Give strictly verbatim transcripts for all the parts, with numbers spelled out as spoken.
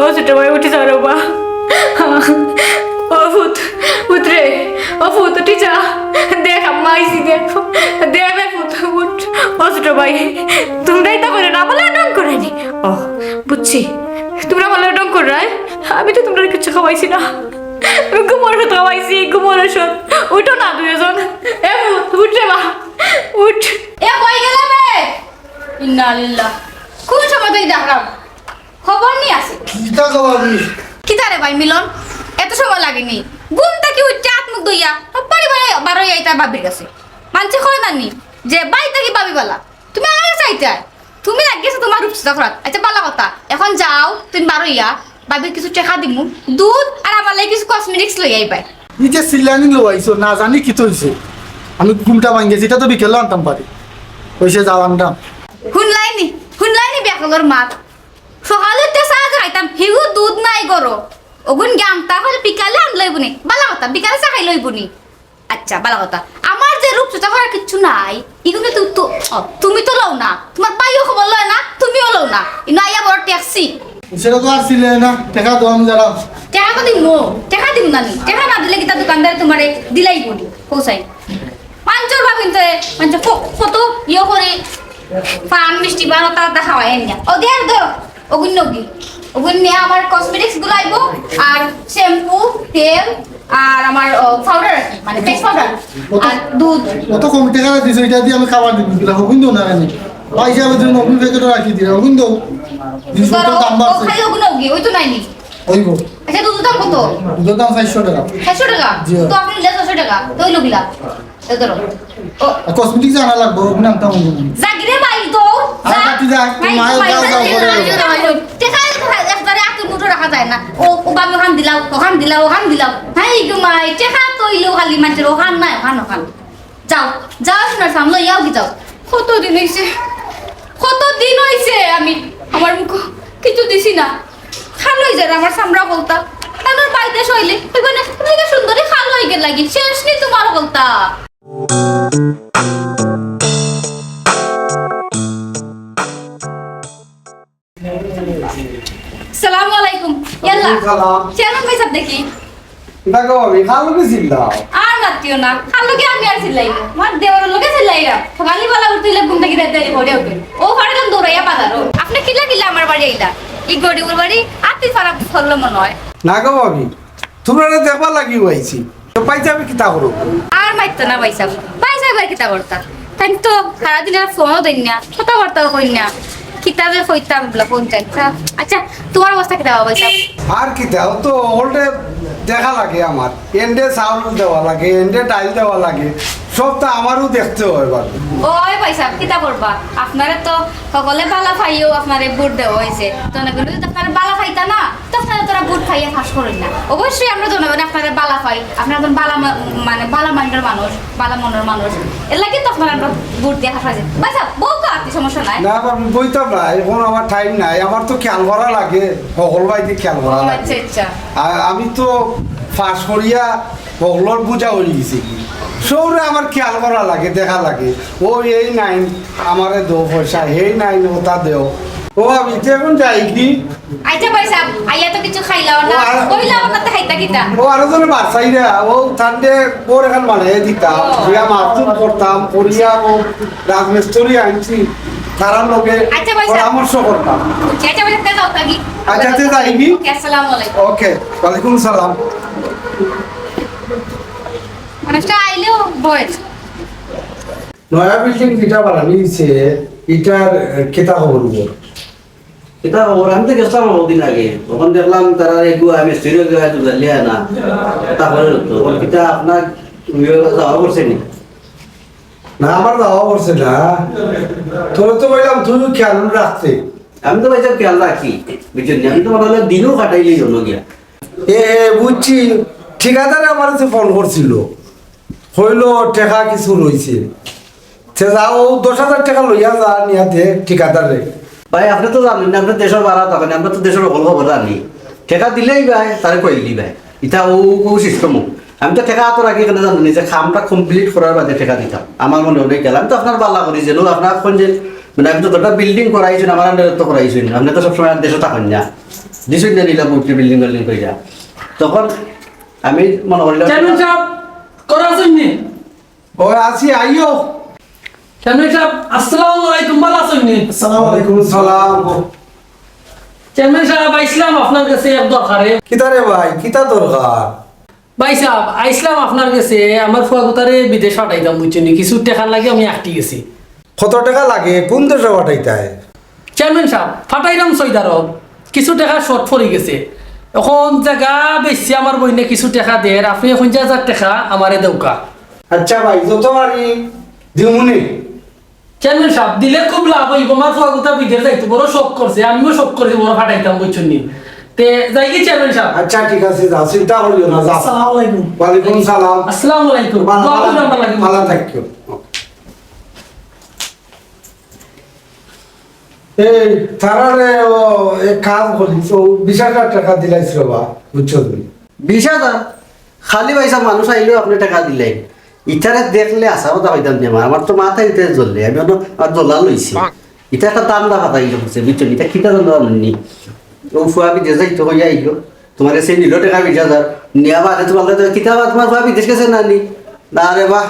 ও ছোট ভাই, উঠি যাও রে বা। ও পুত, পুত রে, ও পুত, উঠি যা। দেখ, আম্মা আইছি, দেখ। দে রে পুত, উঠ। ও ছোট ভাই, তুমরা ইতা করো না, আমার লগে ঢং কররায় নি। ও, বুঝছি, তুমরা আমার লগে ঢং কররায়। আমি তো তুমরারে কিচ্ছু খাওয়াইছি না, আমি ঘুমর ওষুধ খাওয়াইছি, ঘুমর ওষুধ। উঠো না দুইজন। এ পুত, উঠ রে বা, উঠ। এ কই গেলে বে? ইন্না লিল্লাহ। কোন সময় থাকি দেখরাম? খবর নি আছে। কিতা কও ভাবি? কিতা রে ভাই মিলন, এত সময় লাগে নি? ঘুম থাকি উঠিয়া আত মুখ ধইয়া হপারি বারইয়া ইতা ভাবির গেছে। মানষে কয় না নি যে বাড়ি থাকি ভাবি বালা? তুমি আগে চাইতায়। তুমি লাগি গেছো তুমার রূপ চর্চা করাত। আচ্ছা, বালা কথা, এখন যাও তুমি বারইয়া, ভাবির কিছু টেকা দিমু, দুধ আর আমার লাগি কিছু cosmetics লইয়া আইবায়। ই যে চিল্লানি লওয়াইছো, না জানি কিতা অইছে। আমি ঘুমটা ভাঙ্গিগেছে, ইটা তো বিকেলে আনতাম পারি। অইছে, যাও আনতাম। হুনলায় নি, হুনলায় নি বেআক্কলর মাত। সকালে উঠিয়া চা যে খাইতাম, হিগু দুধ নাই ঘরো। অগুন গিয়া আনতা, কইলে বিকালে আনলে অইবো নি। বালা কথা, বিকালে চা খাইলে অইবো নি। আচ্ছা, বালা কথা। আমার যে রূপ চর্চা করার কিচ্ছু নাই, ইগুন তো, তো, ও, তুমি তো লও না। তুমার ভাইও খবর লয় না, তুমিও লও না। ইনো আইয়া বড় ট্যাক্সি। সেটা তো আর ছিলে না, টেকা দাও, আমি দাঁড়াও। টেকা তো দিমু, টেকা দিমু না নি। টেকা না দিলে কিতা দোকানদারে তুমারে দিলাইবো নি? কও চাই। মানষর ভাবিনতে, মানষে ক-, কত ইয়ে করি, পান, মিষ্টি পান, ওতা ওতা খাওয়ায় আনিয়া। ও দে, ধরো, অগুন নেওগি। অগুন নিয়া আমার cosmetics গুলা আইবো, আর shampoo, তেল, আর আমার, ও, powder আর কি, মানে face powder, আর দুধ। অত কম টেকা দিছো, ইটা দি আমি খাবার দিমু, কিলা অগুন দেও না কেনে? পয়সা আমি তুমি অগুন প্যাকেটে রাখি দিলাম, অগুন দেও। জিনিসপত্রর দাম বাড়ছে। খালি অগুন নেওগি, ওই তো নাই নি। অইবো। আচ্ছা, দুধর দাম কত? দুধর দাম চাইরশো টেকা। চাইরশো টেকা? জি। তো আপনি নিলে ছয়শো টেকা, তো অইলো কিলা? এই ধরো। ও। আর cosmetics আনা লাগবো, অগুন আনতাম অইবো না। যাগি রে ভাই, তো। আরে যা। কাটি যা, তুই মায়ের যাও, যাও, যাও, যাও। টেকা একবারে আতর মুঠো রাখা যায় না। ও, ও বামে ওখান দিলাও, ওখান দিলাও, ওখান দিলাও। হাই গো মাই, টেকা তো অইলো খালি মানষর ওখান নাই, ওখান, ওখান। যাও, যাও সোনার সামনে, ইয়াও কি যাও। কত দিন অইছে, কত দিন অইছে আমি আমার মুখো কিচ্ছু দিছি না। খাল অই যার আমার চামড়া বলতা। আমার বাইতে শইলে, ওইখানে, ওইখানে সুন্দরী খাল অই গেলাগি। শেষ নি তুমার বলতা। সালামু আলাইকুম। ইয়াল্লা। ওয়ালাইকুম সালাম। চেয়ারম্যান ভাই সাব দেখি। কিতা গো ভাবি, কার লগে চিল্লাও? আর মাতিও না। কার লগে আমি আর চিল্লাইমু? আমার দেওরর লগে চিল্লাইরাম। সকালে বালা উঠতে অইলে ঘুম থাকি দেরি করি উঠে। ও পারলাম দৌড়াইয়া বাজারো। আপনে কিলা কিলা আমার বাড়ি আইলা? ই গরিবর বাড়ি আত্তি ফারা ফললো মনে অয়। না গো ভাবি, তুমরারে দেখবার লাগিউ আইছি। তো ভাইসাবে কিতা করো? আর মাতিও না ভাইসাব। ভাইসাবে আর কিতা করতা? তাইন তো সারাদিন আর ফোনও দেইন না, কথাবার্তাও কইন না। কিতা যে কইতাম বুলা ফোন চাইতা। আচ্ছা, তুমার অবস্থা কিতা বা ভাইসাব? আর কিতা, ও তো হকলরে দেখা লাগে আমার। এনরে চাউল দেওয়া লাগে, এনরে ডাইল দেওয়া লাগে। সব তো আমারও দেখতে অয় বাবা। ওই ভাইসাব, কিতা করবা? আপনারে তো হকলে বালা পাইয়াউ আপনারে ভোট দেওয়া অইছে। জনগণে যদি আপনারে বালা পাইতা না, তো আপনারে তারা ভোট পাইয়া পাস করইন না। অবশ্যই আমরা জনগণে আপনারে বালা পাই, আপনারে একজন বালা মা-, মানে বালা মাইন্ডর মানুষ, বালা মনর মানুষ। এরলাগি তো আপনারে আমরা ভোট দিয়া পাস করছি। ভাইসাব, বউক্কা আত্তি, সমস্যা নাই। না, আমি বইতাম না, এখন আমার টাইম নাই, আমার তো খেয়াল করা লাগে, হকল বায়দি খেয়াল করা লাগে। আচ্ছা, আচ্ছা। আর আমি তো পাস করিয়া হকলর বুঝা অই গেছি কি, সবরে আমার খেয়াল করা লাগে, দেখা লাগে। ও এই নাইন আমারে দেও পয়সা, এই নাইন ওতা দেও। ও আমি তো এখন যাই কি? আচ্ছা ভাইসাব, আইয়া তো কিচ্ছু খাইলাও না, ও আর কইলাও না, তো খাইতা কিতা? ও আরো জনে বাড়ছাইরা, ও তানরে বউর এখান বানাইয়া দিতা, ও। ইয়া মাতুম করতাম, করিয়া ও রাজমিস্ত্রি আনছি, তারার লগে আচ্ছা ভাইসাব। পরামর্শ করতাম। বুঝছি, আচ্ছা ভাইসাব, তে যাও থাকি। আচ্ছা, তে যাইবি? ওকে, আসসালামু আলাইকুম। ওকে, ওয়ালাইকুম সালাম। মানুষটা আইলেও বয়স। নয়া বিল্ডিং যেটা বানানি হইছে, ইটার, এ, কিতা খবর খবর? কিতা খবর? আমি তো গেছিলাম অনেকদিন আগে। তখন দেখলাম তারা এগু আমি স্টুডিও গিয়া একটু জ্বালিয়া না। তা করে তো। তখন কিতা আপনার ইয়ে যাওয়া পড়ছে নি? না, আমার যাওয়া পড়ছে না। তোরে তো কইলাম, তুই খেয়াল রাখতে। আমি তো ভাইসাব খেয়াল রাখি, বুঝছেন নি? আমি তো মনে হয় দিনও কাটাইলি অনো গিয়া। এ, এ, বুঝছি। ঠিকাদারে আমার কাছে ফোন করছিল, কইলো টেকা কিছু রইছে। সে যা, ও দশ হাজার টেকা লইয়া যা, নিয়া দে ঠিকাদারে। ভাই, আপনে তো জানইন না, আপনে দেশর বারা থাকইন, আমরা তো দেশর হকল খবর জানি। টেকা দিলেই ভাই, তারে কইলি ভাই। ইতা ও, ও সিস্টেম। আমি তো টেকা আতো রাখি কেনে জানইন নি, যে কামটা complete করার বাদে টেকা দিতাম। আমার মনে অয় গেল, আমি তো আপনার বালা করি, যেন আপনার ফোন যে, মানে, আমি তো দুটা বিল্ডিং করাইছইন, আমার আন্ডারে তো করাইছইন, আপনে তো সবসময় দেশো থাকইন না। দিছইন না নি ইলা উচ্চ বিল্ডিং বিল্ডিং কইরা। তখন আমি মনে করিলাম, চেয়ারম্যান সাব, করা আছইন নি? ও, আছি, আইও। চেয়ারম্যান সাব, আসসালামু আলাইকুম, ভালা আছইন নি? আসসালামু আলাইকুম। সালাম। চেয়ারম্যান সাব, আইছলাম আপনার গেছে এক দরকারে। কিতা রে ভাই, কিতা দরকার? ভাই সাব, আইছলাম আপনার গেছে, আমার ফুয়াগুতারে বিদেশ পাঠাইতাম, বুঝছইন নি? কিছু টেকার লাগি আমি আটকি গেছি। কত টেকা লাগে? কুন দেশো পাঠাইতায়? চেয়ারম্যান সাব, পাঠাইরাম সৌদি আরব, কিছু টেকা শর্ট পড়ি গেছে। অখন জাগা বেচি আমার বইনে কিছু টেকা দের, আপনে পঞ্চাশ হাজার টেকা আমারে দেউক্কা। আচ্ছা ভাই, যত পারি দিমুনে। চেয়ারম্যান সাব, দিলে খুব লাভ অইবো। আমার ফুয়াগুতা বিদেশ যাইতো, বড় শখ করছে, আমিও শখ করছি, বড় পাঠাইতাম, বুঝছইন নি? তে যাইগি চেয়ারম্যান সাব? আচ্ছা, ঠিক আছে, যাও, চিন্তা করিও না, যাও। আসসালামু আলাইকুম। ওয়ালাইকুম সালাম। আসসালামু আলাইকুম। ভালা, দোয়া ভালা, করবেন আমার লাগি। ভালা থাকিও। এই, তারারে, ও, এক কাম করিস, ও, বিশ হাজার টেকা দিলাইস রে বা, বুঝছস নি? বিশ হাজার? খালি পয়সা মানুষ আইলেও আপনে টেকা দিলাইন। ইতারে দেখলে হাছা কথা কইতাম নি আমার, আমার তো মাথা ইতারে জ্বলে, আমি অনো আর জ্বলা লইছি। ইতা একটা ধান্দা পাতা ইলো করছে, বুঝছইন নি? ইতা কিতা ধান্দা জানইন নি? ও ফুয়া বিদেশ যাইতো কইয়া আইলো, তুমার গেছে নিলো টেকা বিশ হাজার, নিয়া বাদে তুমার লগে কিতা বা তুমার ফুয়া বিদেশ গেছে না নি? না রে বা,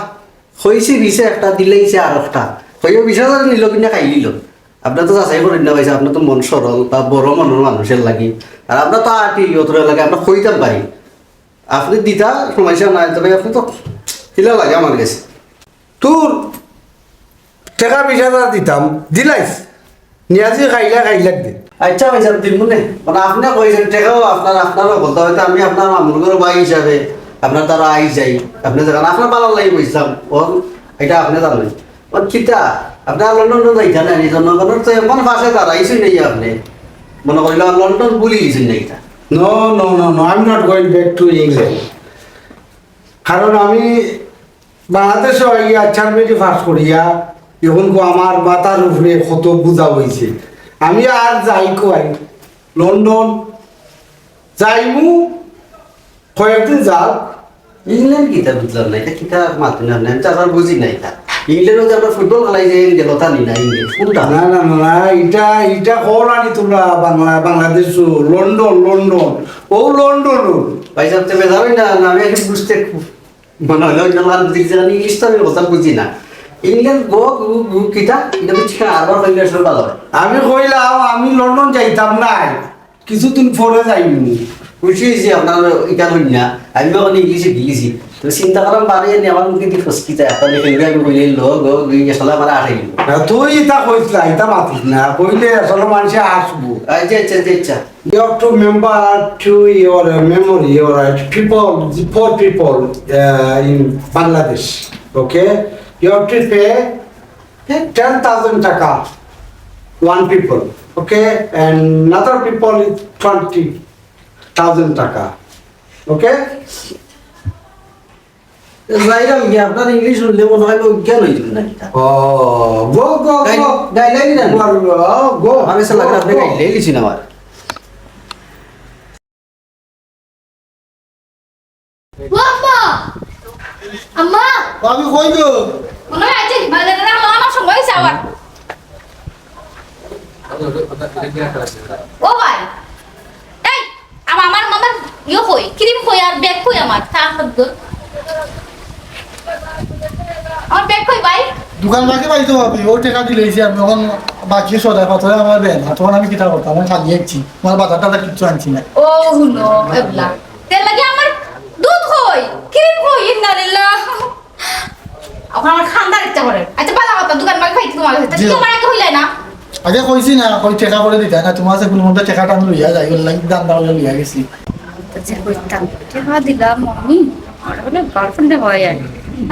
কইছি বিশে একটা, দিলাইছে আরোকটা। কইয়া বিশ হাজার নিলো কিনা খাইলিলো। আপনে তো যাচাই করইন না ভাই সাব, আপনে তো মন সরল বা বড় মনর মানুষ, এর লাগি। আর আমরা তো আটি অতর লাগি, আমরা কইতাম পারি। আপনে দিতা সমস্যা নাই, তবে আপনে তো কিলা লাগে আমার গেছে। তোর টেকা বিশ হাজার দিতাম, দিলাইস। নিয়াজি খাইলা খাইলা দে। আচ্ছা ভাই সাব, দিমুনে। মানে আপনে কইছইন টেকাও আপনার, আপনারও বলতে হয়তো আমি আপনার মামুর ঘরর ভাই হিসাবে আপনার দ্বারা আই যাই। আপনে যেখান আপনার ভালা লাগি কইছলাম, অখন ইটা আপনে জানইন। অখন কিতা? আপনে আর লন্ডন যাইতা না নি? জনগণর তো এমন পাশে দাঁড়াইছইন নাই আপনে। মনে করিলা লন্ডন ভুলি গেছইন না ইটা। No, no, no, no, I'm not going back to England. কারণ আমি বাংলাদেশো আইয়া চার বিটি পাস করিয়া, অখন কো আমার মাথার উপরে কত বুঝা অইছে। আমি আর যাই কই লন্ডন, যাইমু কয়েকদিন যাক। ইংল্যান্ড কিতা বুঝলাম না, ইটা কিতা মাতইন না, আমি তো আর বুঝি না ইটা। ইংল্যান্ডো যে আমরা ফুটবল খেলাই যে গেল তা নি না, ইংল্যান্ড কোনটা? না, না, না, না, ইটা, ইটা কর আনি তোমরা বাংলা, বাংলাদেশ, লন্ডন, লন্ডন, ও লন্ডন, ও। ভাই সাব, তে বেজার অইন না, না, আমি এখন বুঝতে খুব মনে হইলো অন্য লাল দিক জানি, ইংলিশ তো আমি কথা বুঝি না। ইংল্যান্ড গো, গু, গু, কিতা? ইটা বুঝছি না, আরবার কইলে আসলে ভালা অয়। আমি কইলাম, আমি লন্ডন যাইতাম নায়, কিছুদিন পরে যাইমু। খুশি অইছি আপনার ইটা হইন না, আমি অখন ইংলিশে গিয়েছি। তো চিন্তা করাম বাড়ি এনে আমার মুখে দি ফসকিতা, একটা লিখে আমি কইলে লো, গো, গো, ইয়ে শালা আমার আঠাইল। না, তুই ইটা কইস না, ইটা মাতিস না, কইলে আসলে মানুষে আসবো। আচ্ছা, আচ্ছা, আচ্ছা, আচ্ছা। You have to remember to your memory, your people, the poor people uh, in Bangladesh. Okay, you have to pay ten thousand taka one people. Okay, and another people is twenty thousand taka. Okay. যাইরাম গিয়া, আপনার ইংলিশ শুনলে মনে হয় অজ্ঞান অই যাইবো না কিতা? ও, গো, গো, গাই-, গো। গাইলাই না? গো, গো, গো। আমি সালা গো, আপনি গো। গাইলাই লিছি না আমার। ও আম্মা! আম্মা! আমি কই গো? মনে হয় আজকে বাজারে না, আমার সময় হয়েছে আবার। ও ভাই, এই, আম-, আমার, আমার ইয়ে কই, ক্রিম কই আর ব্যাগ কই আমার? তা আমার দো-, আমার ব্যাগ কই ভাই? দোকান বাকি পাইতে হবে, ও টেকা দিলাইছি আমি, অখন বাকি সদাই পাথরে আমার ব্যাগ না, তখন আমি কিতা করতাম? আমি খালি আইছি, আমার বাজার টাজার কিচ্ছু আনছি না। ও হুনো, এবলা। তের লাগি আমার দুধ কই, ক্রিম কই, ইন্না লিল্লাহ। অখন আমার খান্দার ইচ্ছা করে। আচ্ছা, বালা কথা, দোকান বাকি পাইতে তোমার কাছে। জি। তুমি আমার আগে কইলাই না। আগে কইছি না, কই টেকা করে দিতা না, তোমার কাছে কোনো মতে টেকাটা আমি লইয়া যাই, ওর লাগি দাম দাম লইয়া গেছি। আচ্ছা, কইতাম, টেকা দিলাম আমি, আর হলো গার্লফ্রেন্ডে হয় আর।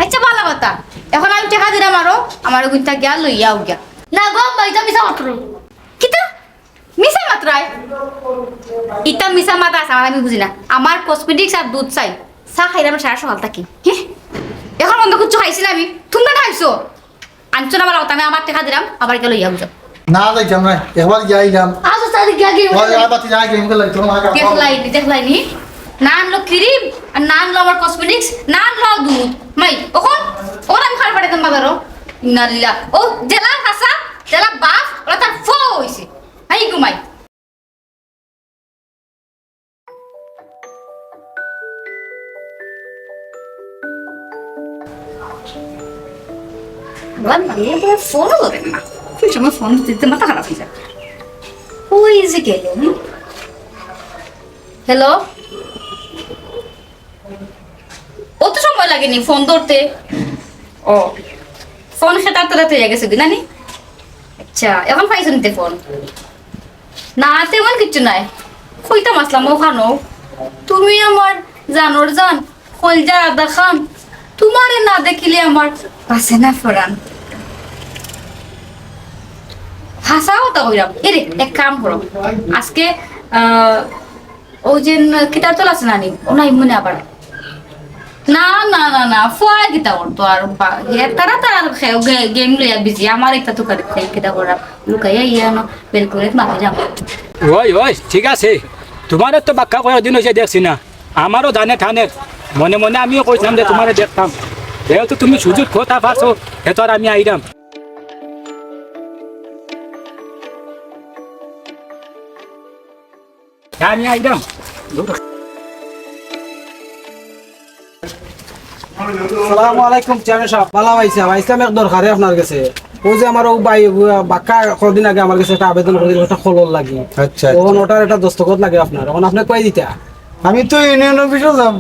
আচ্ছা, বালা কথা, অখন আমি টেকা দিলাম আরো, আমার ওগুনটা গিয়া লইয়া আও গিয়া। না গো, ভাই, তুমি মিছা মাতরায়। কিতা? মিছা মাতরায়? ইতা মিছা মাত আছে, আমার আমি বুঝি না। আমার কসমেটিক্স আর দুধ চাই। চা খাইলাম সারা সকাল থাকি। হে? অখন বন্ধ কিচ্ছু খাইছি না আমি। তুমি না খাইছো? আনছো না বালা কথা, আমি আমার টেকা দিলাম, আবার গেল ইয়া বুঝো। না, যাইতাম না। একবার গিয়া আইলাম। আচ্ছা, তাহলে গিয়া গিয়া ওই আর বাতি যাই গেম খেলাই, তোর মা দেখলাইনি, দেখলাইনি। না আনলো ক্রিম, আর না আনলো আমার কসমেটিক্স, না আনলো দুধ। মাই, অখন, অখন আমি খারাপ পাঠাইতাম বাজারও। ইন্না লিল্লাহ। ও, জেলা হাসা, জেলা বাফ, ওরা তার ফো হইছে। হাই ঘুমাই। আমার মাইয়া বলে ফোনও ধরে না। ওই সময় ফোন দিতে দিতে মাথা খারাপ অই যায়। ওই যে গেল, হুম? হ্যালো? অত সময় লাগেনি ফোন ধরতে? ও, ফোন খেতার তারা তো গেছে দিন, নানি? আচ্ছা, এখন পাইছো নিতে ফোন? না, তেমন কিচ্ছু নাই। কইতাম আসলাম অখানো। তুমি আমার জানর জান, কইলজার আধা খান। তুমারে না দেখিলে আমার বাঁচে না পরান। হাছা কথা কইরাম। এরে, এক কাম করো। আজকে, আহ, অউ যে কিতার তল আছে নানি? ও নাই মনে আবার। না, না, না, না, ফুয়ায় কিতা করতো আর বা-, এ, তারা তারা খে-, গে-, গেম লইয়া বিজি, আমার একটা তো করে খে-, কিতা করা, লুকাইয়া ইয়া না, বের করে মাফি যাবো। ওই, ওই, ঠিক আছে, তুমারে তো বাক্কা কয়েকদিন অইছে দেখছি না, আমারও জানে টানে, মনে মনে আমিও কইছিলাম যে তুমারে দেখতাম, যেহেতু তুমি সুযোগ কথা পারছো, এ তো আর আমি আইরাম। আমি আইরাম। আসসালামু আলাইকুম চেয়ারম্যান সাব, ভালা পাইছি, আইছলাম এক দরকারে আপনার গেছে। অউ যে আমার অউ ভাই, বাক্কা কদিন আগে আমার গেছে একটা আবেদন করি দিল, একটা কলর লাগি। আচ্ছা, অখন আচ্ছা। অটার একটা দস্তখত লাগে আপনার, অখন আপনে কই দিতা? আমি তো ইউনিয়ন অফিসো যাম,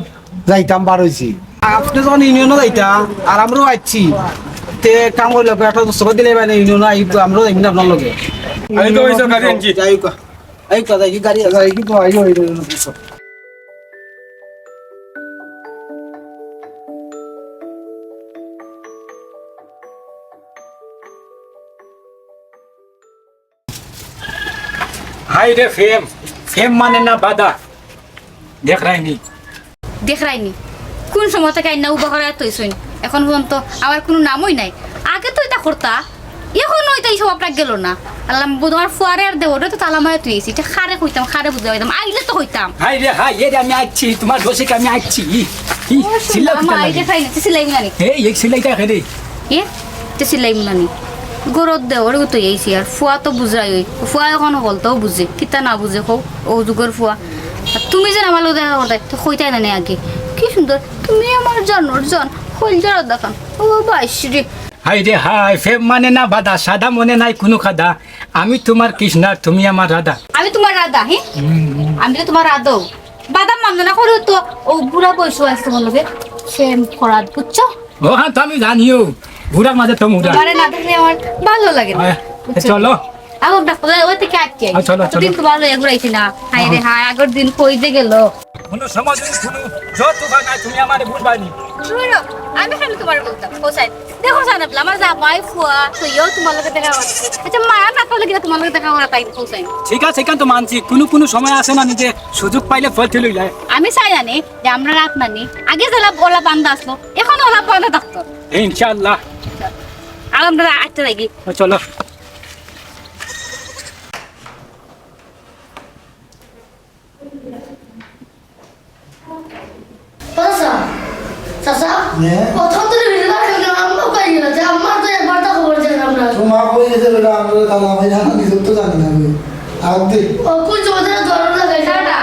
যাইতাম বার অইছি। আপনে যখন ইউনিয়নো যাইতা, আর আমরাও আইছি, তে কাম করিলে একটা দস্তখত দিলে মানে ইউনিয়নো আই, আমরাও যাইমু না আপনার লগে। আমি তো অইছে গাড়ি আনছি। যাই হোক। এই কথা কি গাড়ি আছে? এই কি তো আইও, এই তো। হায় রে ফেম, ফেম মানে না বাধা। দেখরায়নি। দেখরায়নি। কুন সময় থাকি আইনা উবা করাইয়া থইছইন। অখন পর্যন্ত আমার কুনু নামই নাই। আগে তো ইতা করতা। অখনো ইতা ই স্বভাবটা গেলো না। আল্লাহ, বুধ আমার ফুয়ারে আর দেওরে তো তালা মারি থইছি। ইতা কারে কইতাম, কারে বুঝাইতাম। আইলে তো কইতাম। হায় রে হায়, এরে আমি আইছি, তুমার দোষে কি আমি আইছি। ই, ই, ও, চিল্লাও কিতা লাগি? দেখরায়নি, চিল্লাইমু না নি। এই, এই চিল্লাইতা কেরে? এ? তে চিল্লাইমু না নি। ঘরর দেওর তো আইছি, আর ফুয়া তো বুঝাই অই। ফুয়া অখন হকলতাউ বুঝে, কিতা না বুঝে কও, অউ যুগর ফুয়া। আর তুমি যে আমার লগে দেখা করতায়, তে কইতায় না নি আগে। কি সুন্দর, তুমি আমার জানর জান, কইলজার আধা খান। ও বাইশ রে। হায় রে হায়, ফেম মানে না বাধা, সাদা মনে নাই কুনু কাদা। আমি তুমার কৃষ্ণা, তুমি আমার রাধা। আমি তুমার রাধা, হে? হুম, হুম। আমি তো তুমার রাধাও। বাদাম মানজনা করো তো, অউ বুড়া বয়সও আছে তুমার লগে। ফেম করাত, বুঝছো? ও হ্যাঁ, তো আমি জানিও, বুড়ার মাঝে তো মুড়া। তুমারে না দেখলে আমার ভালো লাগে না, হ্যাঁ, বুঝছো? চলো। আও, দেখো, ওই থেকে আটকে আই। হ্যাঁ, চলো, চলো। দিন তুমার লগে ঘুরাইছি না। হায় রে হায়, আগর দিন কই যে গেল। কুনু সময় যদি কুনু ঝড় তুফান আয়, তুমি আমারে বুঝবায়নি। শুনো, আমি খালি তুমারে বলতাম, হোসেন, দেখো জানাবলা, আমার জামাই ফুয়া, তুইও তুমার লগে দেখা করা। আচ্ছা, মায়া না করলে কিনা তুমার লগে দেখা করা তাই, হোসেন? ঠিক আছে, ইখান তো মানছি, কুনু কুনু সময় আছে না, নিজে সুযোগ পাইলে ফল তুলি যায়। আমি চাই জানি যে আমরার আত নানি, আগে যেলা অলা বান্ধা আছলো, অখনো অলা বান্ধা থাকতো। ইনশাআল্লাহ। আর আমরা আটতে লাগি। চলো। চাচা, চাচা, হ্যাঁ? প্রথম তো রিভিউ রাখেন না, আম্মা পাই না, যে আম্মার তো একবার তো খবর জানি আমরা। তো মা কই গেছে বেটা, আমরা তো তালা ভাই জানা, নিজের তো জানি না আমি। আর দে। ও, কোন জমিদারের দরজা লাগাই? দাদা।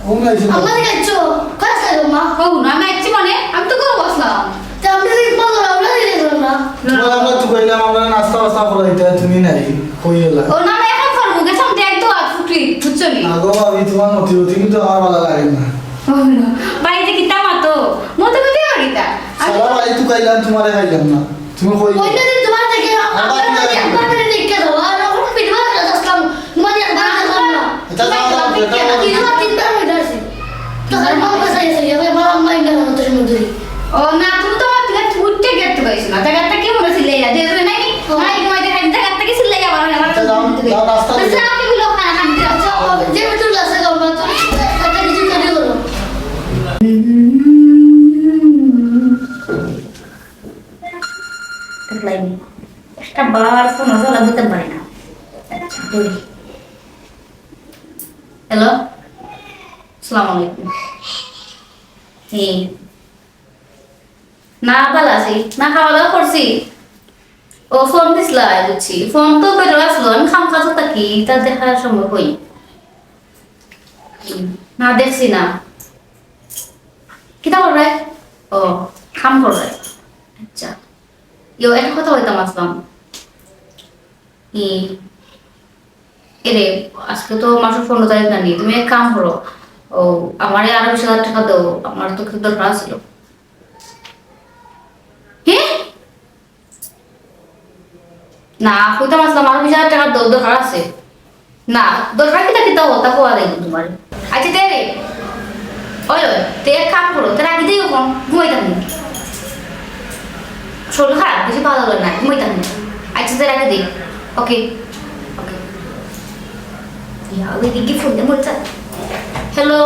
ও, নাই, শুনো। আম্মা দেখে আইছো? কই আছে গো মা? ও, না, আমি আইছি মানে, আমি তো ঘরো বসলাম। তে আমরা দেখি বলো, আমরা দেখি গেলাম না। তোমার আমরা তো কইলাম, আমরা নাস্তা বাস্তা করাইতে, তুমি নাই, কই গেলা? ও না, না, এখন করবো, গেছলাম দেখ তো আর ফুটি, বুঝছো নি? না গো, আমি তোমার মতি মতি কিন্তু আমার ভালো লাগে না। ও না, বাড়িতে কিতা মাতো? মতি মতি আর কিতা? আমি সারা বাড়ি তো খাইলাম, তোমারে খাইলাম না। তুমি কই গেলা? ওই দিন তোমার থেকে আমার আমরা কি জানি? একবার করে দেখে দাও, আর ওখানে পিঠে বানাতে আসলাম, তোমার একবার দেখলাম না। আচ্ছা, যাও, যাও, যাও, যাও। তিনবার, তিনবার হয়ে গেছে। তো আমার কাছে এসে যাবে, আমার আম্মা ইন্ডিয়ার মতো সমুদ্রে। ও না, তুমি তো আমার দিকে উঠতে গেট তো পাইছো না। জায়গাটা কি মনে ছিল? এই যে, এই যে নাকি? ও। মাই, তোমার দেখা, জায়গাটা কি ছিল? এই আবার, আবার আচ্ছা, যাও, যাও, রাস্তা দিয়ে। আচ্ছা, আমি গুলো খানা খান দিয়ে। আচ্ছা, ও, যে ভিতরে আছে, গো, মা, তো একটা কিছু তৈরি করো। একটা বার ফোন আছে, ওরা দিতে পারি না। আচ্ছা, করি। হ্যালো? আসসালামু আলাইকুম। জি। না, ভালা আছি। না, খাওয়া দাওয়া করছি। ও, ফোন দিছলা, বুঝছি। ফোন তো বেরো আসলো, আমি কাম কাজো থাকি, ইতা দেখার সময় কই। না, দেখছি না। কিতা কররায়? ও, কাম কররায়। আচ্ছা। ইয়ো, একটা কথা কইতাম আছলাম। ই, এরে, আজকে তো মাসর পনেরো তারিখ না নি, তুমি এক কাম করো, ও, আমারে আরো বিশ হাজার টেকা দেও, আমার তো খুব দরকার আছিল। হে? না, কইতাম আছলাম, আরো বিশ হাজার টেকার দ-, দরকার আছে। না, দরকার কিতা কিতা অতা কওয়া যাইবো তোমার। আচ্ছা, দে রে। ওই, ওই, তে এক কাম করো, তে রাখি দেই অখন, ঘুমাইতাম নি। শরীর খারাপ, বেশি ভালো লাগে না, ঘুমাইতাম নি। আচ্ছা, তে রাখি দেই। ওকে, ওকে। ইয়া, ওই দিকে ফোন দে, মরচা। হ্যালো।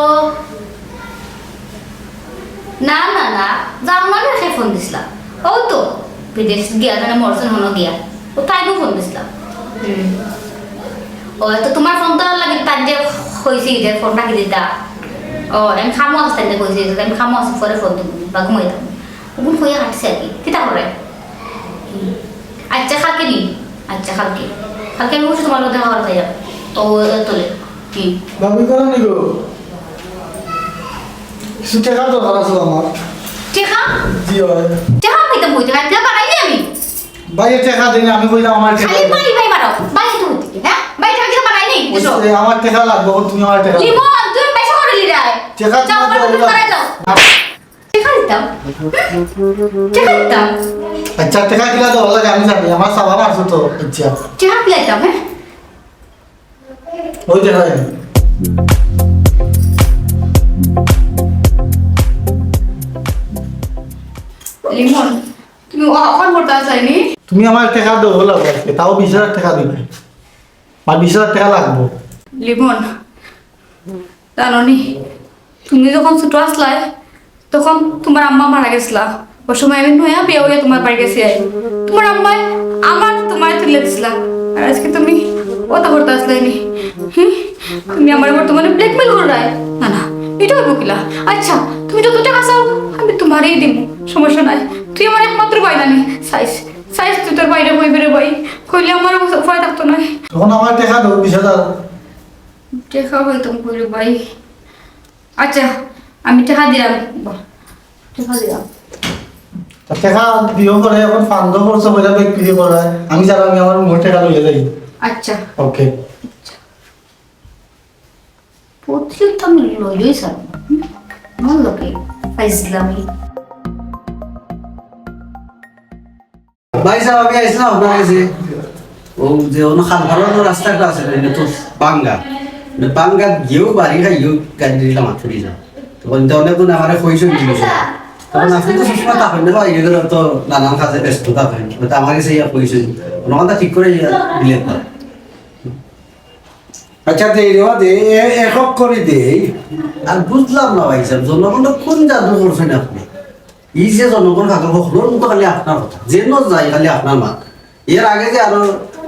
না, না, না, জার্মানির কে ফোন দিছলা? ও তো, বিদেশ গিয়া, তানে মরছইন হনো গিয়া। ও তাইনও ফোন দিছলা। হুম। ও, তো তোমার ফোন তো লাগে, তার যে কইছি যে ফোন রাখি দিতা। ও, আমি খামো আছে, তাই যে কইছি যে আমি খামো আছে, পরে ফোন দিমু, বা ঘুমাই যাবো। ওগুন কইয়া কাটছে আর কি। কিতা করে? হুম। আচ্ছা, কালকে নি। আচ্ছা, কালকে। কালকে আমি অবশ্যই তোমার লগে দেখা করতে যাবো। ও, ও তোলে। হুম। ভাবি, করো নি গো? কিছু টেকার দরকার আছিল আমার। টেকা? জি অয়। টেকা পাইতাম কই? টেকা দিয়া বানাইনি আমি। ভাই, টেকা দিন, আমি কইলাম আমার টেকা খালি দিন। ভাই, ভাই মারো। ভাই তো হইতে কি, হ্যাঁ? ভাই, টেকা দিয়া বানাইনি, বুঝছো? বুঝছি, আমার টেকা লাগবো, তুমি আমার টেকা দিও। লিমন, তুমি পয়সা করে লিরায়। টেকা যাও, তোমার আমার দরকার। বাড়ি যাও। টেকা দিতাম। টেকা দিতাম। আচ্ছা, টেকা কিলা দেওয়া লাগে আমি জানি, আমার সাবান আছে তো, আচ্ছা। টেকা কিলা দিতাম, হ্যাঁ? ওই দেখা যায়। লিমন, তুমি অ-, অখন করতে চাইনি? তুমি আমার টেকা দেও, বলো আজকে, তাও বিশ হাজার টেকা দিবে। আর বিশ হাজার টেকা লাগবো। লিমন, জানো নি, তুমি যখন ছোট আছলায়, তখন তোমার আম্মা মারা গেছলা। ওই সময় আমি নয়া বিয়া হইয়া তোমার বাড়ি গেছি আই। তোমার আম্মায় আমার তোমার তুলে দিছলা। আর আজকে তুমি অতা করতে আছলায় নি। হুম? তুমি আমার বর্তমানে blackmail কররায়। না, না, এটা হইব কিলা? আচ্ছা, তুমি যত টেকা চাও, আমি তোমারেই দিমু। সমস্যা নাই। তুই আমার একমাত্র ভাই নানি। চাইস, চাইস তুই তোর ভাইরে কইবে রে ভাই। কইলে আমার উপায় থাকতো না। তখন আমার টেকা দেও, বিশ হাজার। টেকা হইতাম কই রে ভাই। আচ্ছা, আমি টেকা দিলাম। বাহ, টেকা দিলাম। তা টেকা দিও করে, এখন ফান্ড করছো, বইলা ব্যাগ ফ্রি করায়। আমি জানি, আমি আমার মুখে টেকা লইয়া যাই। আচ্ছা। ওকে। আচ্ছা। প্রতিদিন তো আমি লইয়াই ছাড়ব। হুম? আমার লোকে ফাইজলামি। ভাই সাহেব, আমি আইছিলাম আপনার কাছে। ও যে অন্য খাল ফালানোর রাস্তা একটা আছে না, এটা তো বাঙ্গা। মানে বাঙ্গা গিয়েও বাড়ি খাইও গাড়ি দিলাম, আট ফুটি যা। তখন তো অনেকজন আমারে কইসে দিল। তখন আপনি তো সবসময় থাকেন না, ভাই, এগুলো তো নানান কাজে ব্যস্ত থাকেন। হয়তো আমার কাছে ইয়া কইসে, ওনার কথা ঠিক করে ইয়া দিলে তো। আচ্ছা, দে রে, দে, এ-, একক করে দে। আর বুঝলাম না ভাই সাহেব, জনগণ কোন জাদু করছেন আপনি? এই যে জনগণ কাকে হকলর মতো খালি আপনার কথা, যে ন যাই খালি আপনার মাত। এর আগে যে আরো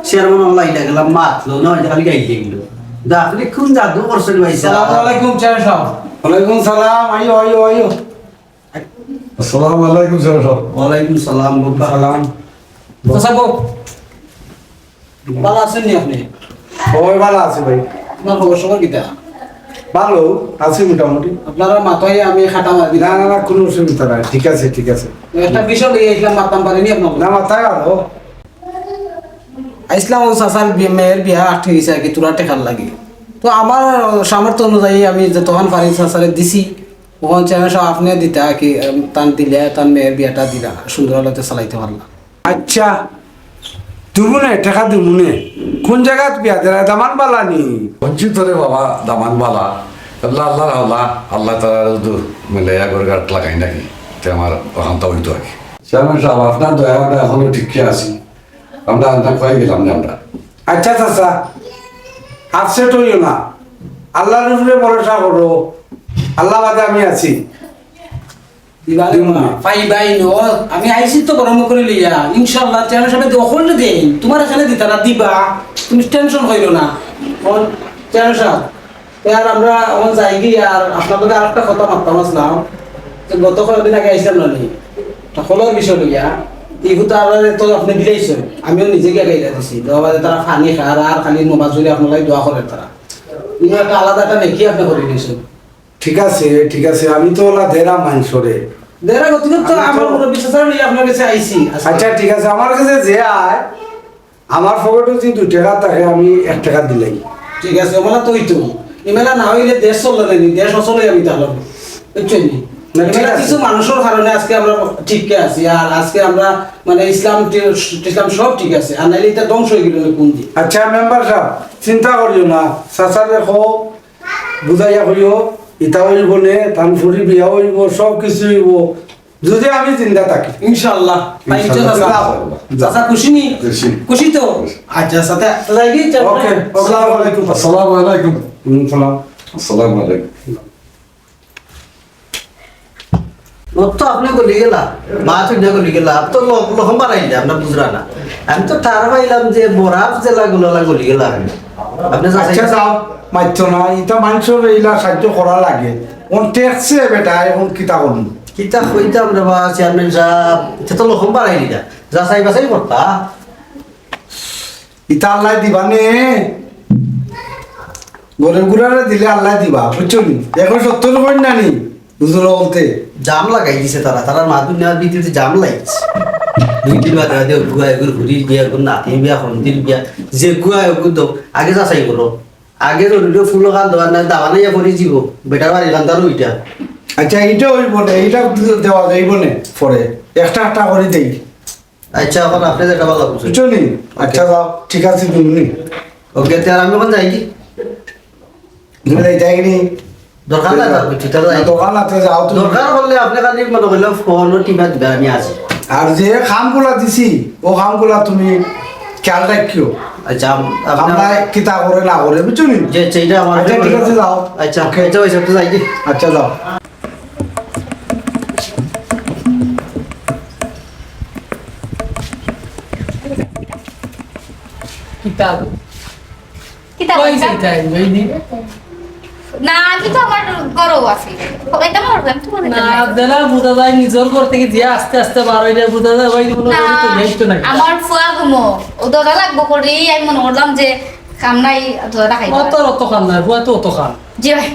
চেয়ারম্যান আমরা ইলা গেলাম, মাত লো না, ওই যে খালি গাইলে গেল। দা, আপনি কোন জাদু করছেন ভাই সাহেব? আসসালামু আলাইকুম, চেয়ারম্যান সাহেব। ওয়ালাইকুম সালাম, আইও, আইও, আইও। আসসালামু আলাইকুম, চেয়ারম্যান সাহেব। ওয়ালাইকুম সালাম, বাবা। সালাম। চাচা গো, ভালা আছেন নি আপনি? ওই ভালা আছি ভাই। আপনার খবর সবর কিতা? ভালো আছি মোটামুটি। আপনারা মাথায় আমি খাটা মারি। না, না, না, কোনো অসুবিধা নাই। ঠিক আছে, ঠিক আছে। একটা বিষয় লইয়া আইছিলাম, মাততাম পারিনি আপনার লগে। না, মাথায় আনো। আইছিলাম ও চাচার বি-, মেয়ের বিয়া আটকে গেছে আর কি, তোরা টেকার লাগে। তো আমার সামর্থ্য অনুযায়ী আমি যতখান পারি চাচারে দিছি। ওখান চেয়ারম্যান সাহেব আপনি দিতা আর কি, এম, তান দিলে তান মেয়ের বিয়াটা দিলা, সুন্দর হলে তো চালাইতে পারলা। আচ্ছা, দিমুনে, টেকা দিমুনে। কোন জাগাত বিয়া দেরা, দামান বালা নি? বঞ্চিত রে বাবা, দামান বালা। আল্লাহ, আল্লাহ, আল্লাহ, আল্লাহ তাআলা রুদু মিলাইয়া ঘর গাট লাগাই নাকি? তে আমার অখানতা হইতো আর কি। চেয়ারম্যান সাহেব, আপনার দয়া আমরা এখনো টিকে আছি। আমরা, আমরা কয়ে গেলাম না আমরা। আচ্ছা চাচা, আপসেট হইও না। আল্লাহর উপরে ভরসা করো। আল্লাহ বাদে আমি আছি। দিবানে দিমুনে। পাইবাই নো, আমি আইছি তো গরম করে লইয়া, ইনশাআল্লাহ, চেয়ারম্যান সাহেব দখল দেন, তোমার এখানে দিতা না, দিবা, তুমি টেনশন করিও না। কোন চেয়ারম্যান সাহেব, তে আর আমরা এখন যাই কি, আর আপনার লগে আরেকটা কথা মাততাম আসলাম, যে গত কয়েকদিন আগে আইছিলাম না নি, তা হলোর বিষয় লইয়া, এই কথা আমরা তো আপনি দিলাইছেন, আমিও নিজে গিয়া গাইলা দিছি, দেওয়া বাদে তারা পানি খার আর খালি নমাজ পড়ি আপনার লাগি দোয়া করে তারা। কিন্তু একটা আলাদা একটা নেকি আপনি করে দিয়েছেন। ঠিক আছে, ঠিক আছে, আমি তো ওলা দেরা মানষরে। দেরা গতিকে তো আমার মুরব্বি চাচার লইয়া আপনার কাছে আইছি। আচ্ছা, ঠিক আছে, আমার কাছে যে আয়, আমার পকেটো যদি দুই টেকা থাকে, আমি এক টেকা দিলাই। ঠিক আছে, ওগুলা তো অইতো। ইমেলা না অইলে দেশ চললে নানি, দেশ অচল অইয়া আমি তাহলে। বুঝছেন নি? না, ঠিক ইমেলা আছে। কিছু মানুষর কারণে আজকে আমরা টিকে আছি, আর আজকে আমরা মানে ইসলাম টি-, ইসলাম সব ঠিক আছে, আর নাইলে ইটা ধ্বংস অইগেলো নে কোন দিন। আচ্ছা মেম্বার সাব, চিন্তা করিও না, চাচারে কও, বুঝাইয়া কইও, ইতা অইবো নে, তান ফুরি বিয়া অইবো, সব কিছু অইবো, যদি আমি জিন্দা থাকি। ইনশাআল্লাহ। তাই ইনশাআল্লাহ। চাচা, চাচা খুশি নি? খুশি। খুশি তো? আচ্ছা, চাচা, যাই কি? ওকে, আসসালামু আলাইকুম। আসসালামু আলাইকুম। হুম, সালাম। আসসালামু আলাইকুম। ও তো আপনে গলি গেলা, মা তুই না গলি গেলা, আপনে তো ল-, লকম বাড়াইলে, আমরা বুঝরা না। আমি তো ঠার পাইলাম যে বরাফ জেলা গুলালা গলি গেলা। আপনে যাচাই আচ্ছা, যাও, মাইতো না, ইতা মানষর ইলা সাহায্য করা লাগে। অখন ঠেকছে বেটা, অখন কিতা করমু? কিতা কইতাম রে বা, চেয়ারম্যান সাব, ইতা তো লকম বাড়াইলি না। যাচাই বাছাই করতা। ইতা আল্লায় দিবা নে। গরিব গুরারে দিলে আল্লায় দিবা, বুঝছো নি? একশো সত্তর point না নি? হুজুর বলতে। জাম লাগাই দিছে তারা, তারার মাহফিল নেওয়ার ভিতরে জাম লাগাইছে। দুই দিন বাদে বাদে অগুয়া, এগুর ঘুরির বিয়া, এগুর নাতির বিয়া, হন্দির বিয়া, যেগুয়া এগু দেও, আগে যাচাই করো। আগে জরুরি ফুল খান দেওয়ার না, দাবা নাইয়া পড়ি দিব, বেটার বাড়ি খান তার ওইটা। আচ্ছা, ইটা অইবো নে, ইটা দেওয়া যাইবো নে পরে, একটা একটা করি দেই। আচ্ছা, অখন আপনে যেটা ভালা বুঝইন। বুঝছো নি? আচ্ছা, যাও, ঠিক আছে, তুমি নি। ওকে, তে আর আমি অখন যাই কি? তুমি যাই, যাই নি? দরকার নাই তার কিছু, তাহলে যাই। দরকার না, তে যাও তুমি। দরকার অইলে আপনে খালি মনে করলে ফোন ও টিপা দিবা, আমি আছি। আর যে কামগুলা দিছি, ও কামগুলা তুমি খেয়াল রাখিও। আচ্ছা, আম-, আপনে আমরা কিতা করে না করে, বুঝছো নি? যে সেইটা আমার আচ্ছা, ঠিক আছে, যাও। আচ্ছা, ওকে। আচ্ছা, ওই সব তো যাই কি? আচ্ছা, যাও। কিতা? কিতা কই কইতা? যাইতা এই দিন? না, আমি তো আমার ঘরো আছি। কইতাম পারবো, আমি তো মনে না, করি। দেলা বুঝা যায়, নিজর ঘর থাকি যে আস্তে আস্তে বার অইলে বুঝা যায়, ওই মনে না, হয় তো যাইতো না। আমার ফুয়া ঘুমো, ও দরজা লাগবো করি, আমি মনে করলাম যে কাম নাই, দরজা দেখাই। অত, অত কাম নাই, ফুয়া তো অত কাম। জি ভাই।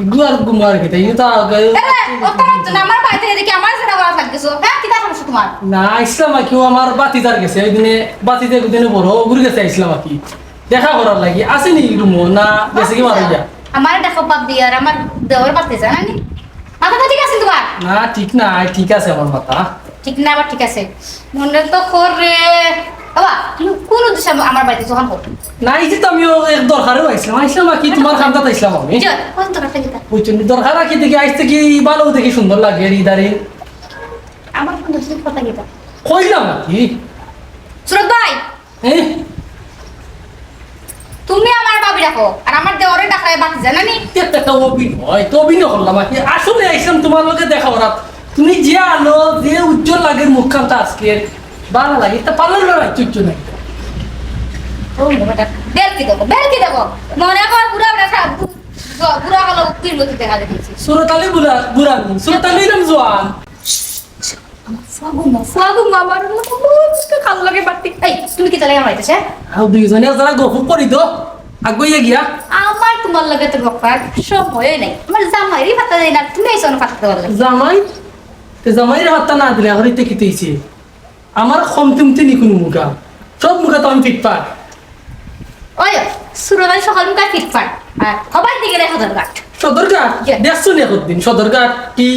ইগু আর ঘুমার কিতা, ইগু তো আগে এ, অত মাত না, আমার বাড়িতে এদিকে আমার সেটা করা লাগতেছো। হ্যাঁ, কিতা সমস্যা তোমার? না, আইসলাম আর কি, ও আমার বাতিজার গেছে, ওই দিনে বাতিজা ওই দিনে বড়, ওগুর গেছে আইসলাম আর কি। দেখা করার লাগি। আছে নি রুমো? না, গেছে কি মারা গিয়া? আমার দেখো বাপ বিয়ার, আমার দেওর বাতিজা না নি? মাথা তো ঠিক আছে তোমার? না, ঠিক না, ঠিক আছে আমার মাথা। ঠিক না, আবার ঠিক আছে। মনে তো করে। বাবা, তুমি কোন উদ্দেশ্যে আম-, আমার বাড়িতে যখন করো? না, এই যে তো আমিও এক দরকারেও আইসলাম, আইসলাম আর কি, তোমার কান্দাত আইসলাম আমি। যে, কোন দরকার থেকে তা? ওই জন্য দরকার আর কি, দেখি আইসতে কি ভালো, দেখি সুন্দর লাগে, হৃদারি। আমার কোন দোষের কথা কি তা? কইলাম আর কি। সুরত ভাই, এ? তুমি আমার ভাবি রাখো, আর আমার দেওরে ডাকরায় বাতিজা নানি? তে, তে, তে, অভিনয়, তো অভিনয় করলাম আর কি। আসলে আইসলাম তোমার লগে দেখা করাত। তুমি যে আলো, যে উজ্জ্বল লাগে মুখখানটা আজকে, ভালা লাগে। তা পার্লার না রাখতে উজ্জ্বল নাকি? ও, বেটা, বেলকি দেবো, বেলকি দেবো। মনে কর বুড়া বেটা সা-, বু-, ব-, বুড়া হলো উক্তির মতো দেখা যাচ্ছে। সুরত আলী বুড়া, বুড়া নি। সুরত আলী এরম জোয়ান। আমার ফুয়া ঘুমো, ফুয়া ঘুমো, আমার মুখটা কাল লাগে বাতি। এই, তুমি কি তাহলে আমার বাড়িতে, হ্যাঁ? আও দুইজনে যারা গফু করি তো, আগুইয়া গিয়া। আমার তোমার লগে তো বকবার সময়ই নাই। আমার জামাইরই পাত্তা দেয় না, তুমি আইসো না পাত্তা দেওয়ার লাগি। জামাই? তে জামাইরে পাত্তা না দিলে, এখন ইতে কিতা অইছে? আমার কমতি-উমতি নি কুনু মুখা। সব মুখা তো আমি ফিটফাট। ওই, সুরত আলী সকাল মুখা ফিটফাট। আর হবার দিকে রে সদরঘাট। সদরঘাট? জি। দেখছো নি একদিন সদরঘাট কি?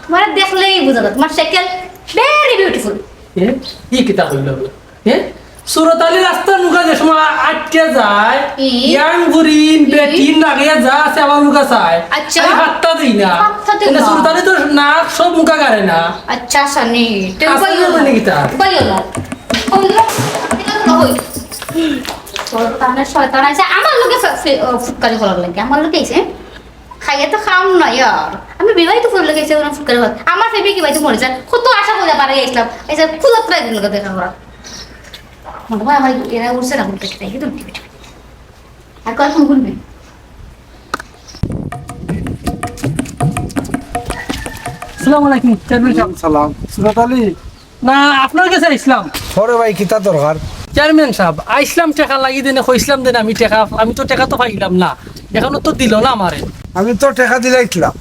তোমার দেখলেই বুঝা যায়, তোমার সাইকেল very beautiful। এ? ই কিতা কইলো? এ? সুরত আলী রাস্তার মুখা যে সময় আটকে যায়, ই? ইয়াং বুড়িন, ই? বেটিন লাগে যা আছে আমার মুখা চায়। আচ্ছা। আমি পাত্তা দেই না। পাত্তা দেই না। সুরত আলী তো না সব মুখা গারে না। আচ্ছা, আচ্ছা, নি। তুমি আসলে কইও না। মানে কিতা? কইও না। কইও না। এটা তো কই। শয়তানের শয়তান আছে। আমার লগে ফে-, ফে-, ও, ফুটকারি করার লাগে। আমার লগে আইছে। খাইয়া তো খাম না ইয়ার। আমি বিবাহিত ফুল লগে আইছে, ওরা ফুটকারি করার। আমার ফেবি কি বাইতে মরে যায়। কত আশা করে পারে আইসলাম। এই যে ফুল প্রায় দিন লগে দেখা করা। মনে হয় আমার এরা উঠছে না, উঠতে চাই। কিন্তু আর কয় ফোন করবে? আসসালামু আলাইকুম, চেয়ারম্যান সাহেব। সালাম। সুরত আলী? না, আপনার কাছে আইসলাম। হরে ভাই, কিতা দরকার? চেয়ারম্যান সাহেব, আইসলাম টেকা লাগি দেনে, কইসলাম দেনে আমি টেকা, আমি তো টেকা তো পাইলাম না, এখনো তো দিল না আমারে। আমি তো টেকা দিলাইছিলাম,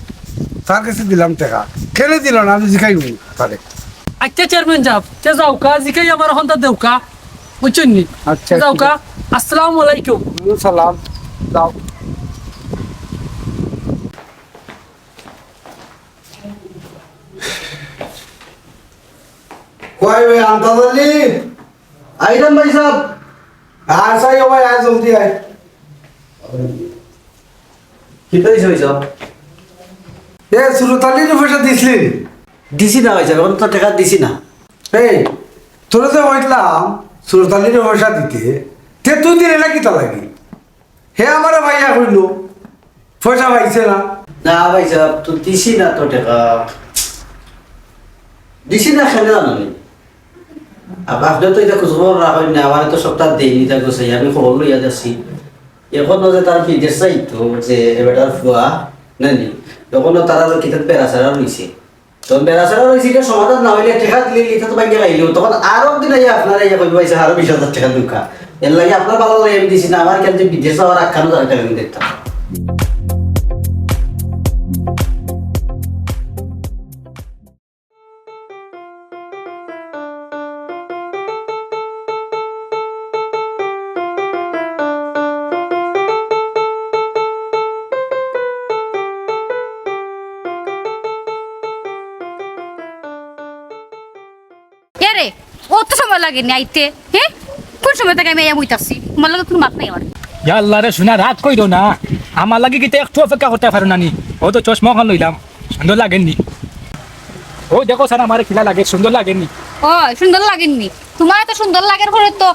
তার কাছে দিলাম টেকা। কেনে দিল না, আমি জিকাইমু তারে। আচ্ছা চেয়ারম্যান সাব, তে যাউক্কা, জিকাই আমার অখন তা দেউক্কা, বুঝছইন নি? আচ্ছা, যাউক্কা। ঠিক আছে। আসসালামু আলাইকুম। ওয়ালাইকুম সালাম। যাও। কই বে আমতাজ আলী? আইলাম ভাইসাব। আয়, আয় ও ভাই, আয়, জলদি আয়। কিতা অইছে ভাইসাব? এ, সুরত আলীরে পয়সা দিছলি? দিছি না ভাইসাব, অখনো তো টেকা দিছি না। এই, তোরে যে কইছলাম সুরত আলীরে পয়সা দিতে, তে তুই দিলে না কিতার লাগি? হে আমারে পাইয়া কইলো, পয়সা পাইছে না। না ভাইসাব, তো দিছি না তো টেকা। দিছি না কেনে জানো নি? আপ-, আপনে তো ইতা খুঁজখবর রাখইন না, আমারে তো সপ্তাহ দেইনি তা গোছাই, আমি খবর লইয়া যাচ্ছি। অখনো যে তার বিদেশ যাইতো, যে এ বেটার ফুয়া, নানি, অখনো তার আরো কিতাত বেড়াছেড়া রইছে। তো বেড়াছেড়া রইছে, ইটা সমাধান না অইলে টেকা দিলে ইটা তো ভাঙ্গিয়া খাইলো। তখন আরো দিন আইয়া আপনারে আইয়া কইবো, "ভাইসাব, আরো বিশ হাজার টেকা দেউক্কা।" এর লাগি আপনার ভালার লাগি আমি দিছি না, আমার কেন যে বিদেশ যাওয়ার আগ খানো তার টেকা আমি দিতাম। এরে, অত সময় লাগেনি আইতে, হে? কোন সময় থাকি আমি আইয়া বইতাছি? তুমার লগে কুনু মাত নাই আমার। ইয়া আল্লাহ রে, হুনো, রাগ কইরো না। আমার লাগি কিতা একটু অপেক্ষা করতায় পারো না নি? অউ তো চশমা অখান লইলাম, সুন্দর লাগের নি? অউ দেখো ছাইন, আমারে কিলা লাগে, সুন্দর লাগের নি? ও, সুন্দর লাগের নি? তুমার তো সুন্দর লাগের পরে তো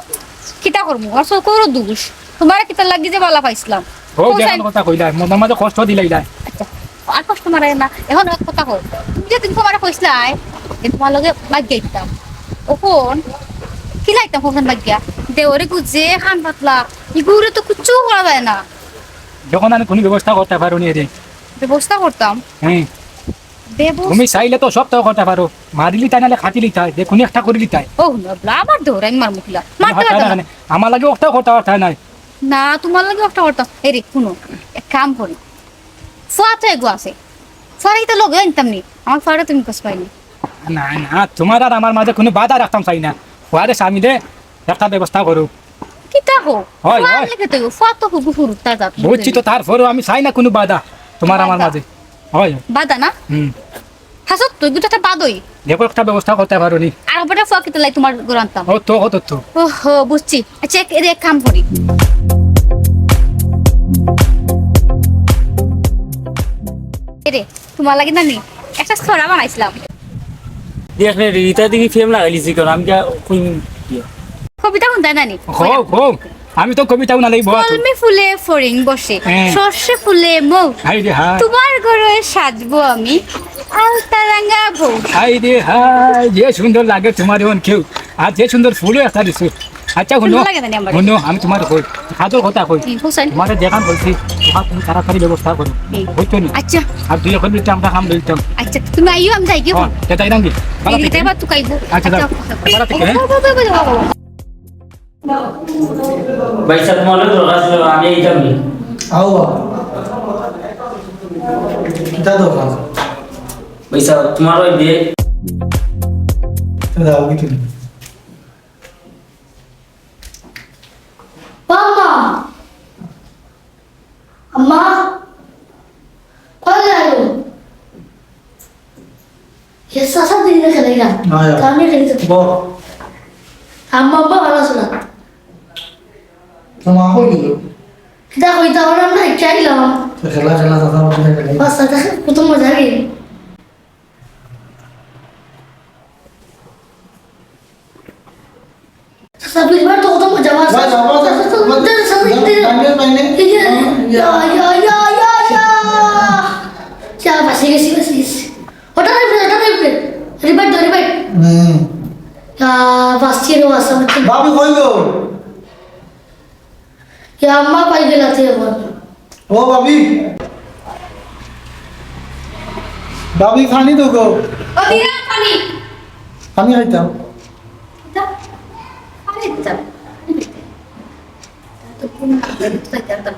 কিতা করমু? আর চউখরও দুষ। তুমারে কিতার লাগি যে ভালা পাইছলাম। অউ কও যে ছাইন। অখন কথা কইলায়, মনর মাঝে কষ্ট দিলাইলায়। আচ্ছা, আর কষ্ট মারাইও না। অখন এক কথা কও, তুমি যে দিন আমারে কইছলায় যে তুমার লগে ভাগিয়া আইতাম, অখন কিলা আইতাম অখন ভাগিয়া? দেওরে গু যে কান পাতলা, ইগুরে তো কিচ্ছু করা যায় না। অখন আমি কুনু ব্যবস্থা করতায় পারো নি রে। ব্যবস্থা করতাম? হুম। ব্যবস্থা? তুমি চাইলে তো সবতা করতায় পারো, মারিলিতায় নাইলে কাটিলিতায়, যে কুনু একটা করিলিতায়। ও না, বলা আমার দেওর, আমি মারমু কিলা? মারতে পারতাম না। আমার লাগি অখটা করতায় পারতায় নায়। না, তুমার লাগি অখটা করতাম। এরে, হুনো, এক কাম করি। ফুয়া তো এগু আছে। ফুয়ারে কিতা লগে আনতাম নি? আমার ফুয়ারে তুমি কষ্ট পাইনি। না, না, তুমার আর আমার মাঝে কুনু বাধা রাখতাম চাই না। ফুয়ারে সামিলে একটা ব্যবস্থা করো। কিতা কও? হয়, ফুয়া হয়। আনলে কিতা অইবো? ফুয়া তো হুগু হুরুতা জাত। বুঝছি তো, তারপরেও আমি চাই না কুনু বাধা তুমার আমার বাধা। মাঝে। হয়, হয়। বাধা না? হুম। হাছত তুই গুটা একটা বাদই। দেখো, একটা ব্যবস্থা করতায় পারো নি। আর বেটা ফুয়া কিতা লাগি তুমার ঘরো আনতাম? ও তো, ও তো, তো। ওহো, বুঝছি। আচ্ছা, এক, এরে এক কাম করি। এরে, তুমার লাগি না নি, একটা ছড়া বানাইছলাম। দেখ রে, ইতা দেখি প্রেম লাগাইলিছি কেনে? আমি কিতা কইন কি? কবিতা হুনতায় না নি? কও, কও। আমি তো কবিতা হুনার লাগি বওয়া। কলমে ফুলে ফড়িং বসে, হ্যাঁ। সর্ষে ফুলে মৌ। হায় রে হায়। তুমার ঘরে সাজবো আমি আলতা রাঙা বউ। হায় রে হায়, যে সুন্দর লাগে তুমারে অখন কেউ। আর যে সুন্দর ফুলও একটা দিছো। আচ্ছা, হুনো, সুন্দর লাগে না নি আমার? হুনো, আমি তুমারে কই, কাজর কথা কই। হুম, কও ছাইন। তুমারে যেখান কইছি, অখান তুমি তাড়াতাড়ি ব্যবস্থা করো। হুম। বুঝছো নি? আচ্ছা। আর দুই অখন মিনিট আমরা কাম লইতাম। আচ্ছা, তুমি আইও, আমি যাইগি। হ্যাঁ, তে যাইরাম গি। ভালা এই থাকো। রিতাই বা তুকাইবো। আচ্ছা, যাও। আচ্ছা। ভালা থাকো, হ্যাঁ? বাবা, বাবা, বাবা, বাবা। ভাইসাব, তুমার লগে দরকার আছিল, আমি আইতাম নি? আও বাবা। কিতা দরকার? ভাইসাব, তুমার ওই বিয়ে। তে যাও, কি তুমি? ও আম্মা! আম্মা! কই যাইগো? এ চাচা দিন না খেলে গা। না, না। তো আমি খেলি তো। বল। আম্মা, আব্বা ভালা আছো না? তো মা কই গেল? কিতা কইতা আমরা না খেলাইলাম। তো খেলা, খেলা, চাচা, আমরা খেলাই। বাস, চাচা, কত মজা লাগে। চাচা, বিলবার তো কত মজা, বাস। বাস, বাস, বাস, চাচা, বাস, চাচা, বাস, চাচা, বাইনে, বাইনে। এই যে, ইয়া, ইয়া, ইয়া, ইয়া, ইয়া। ইয়া, বাসি গেছি, বাসি গেছি। ওটা নাই, ওটা নাই, রিভাইভ দাও, রিভাইভ। হুম। ইয়া, বাসি রে, বাস, আমার তো ভাবি কই গো? ইয়া, আম্মা পাই গেলা তুই এখন। ও ভাবি, ভাবি, পানি দেও গো। ও দিরা, পানি। পানি খাইতাম। এটা পানি দিতাম। তো কোন খাইতাম?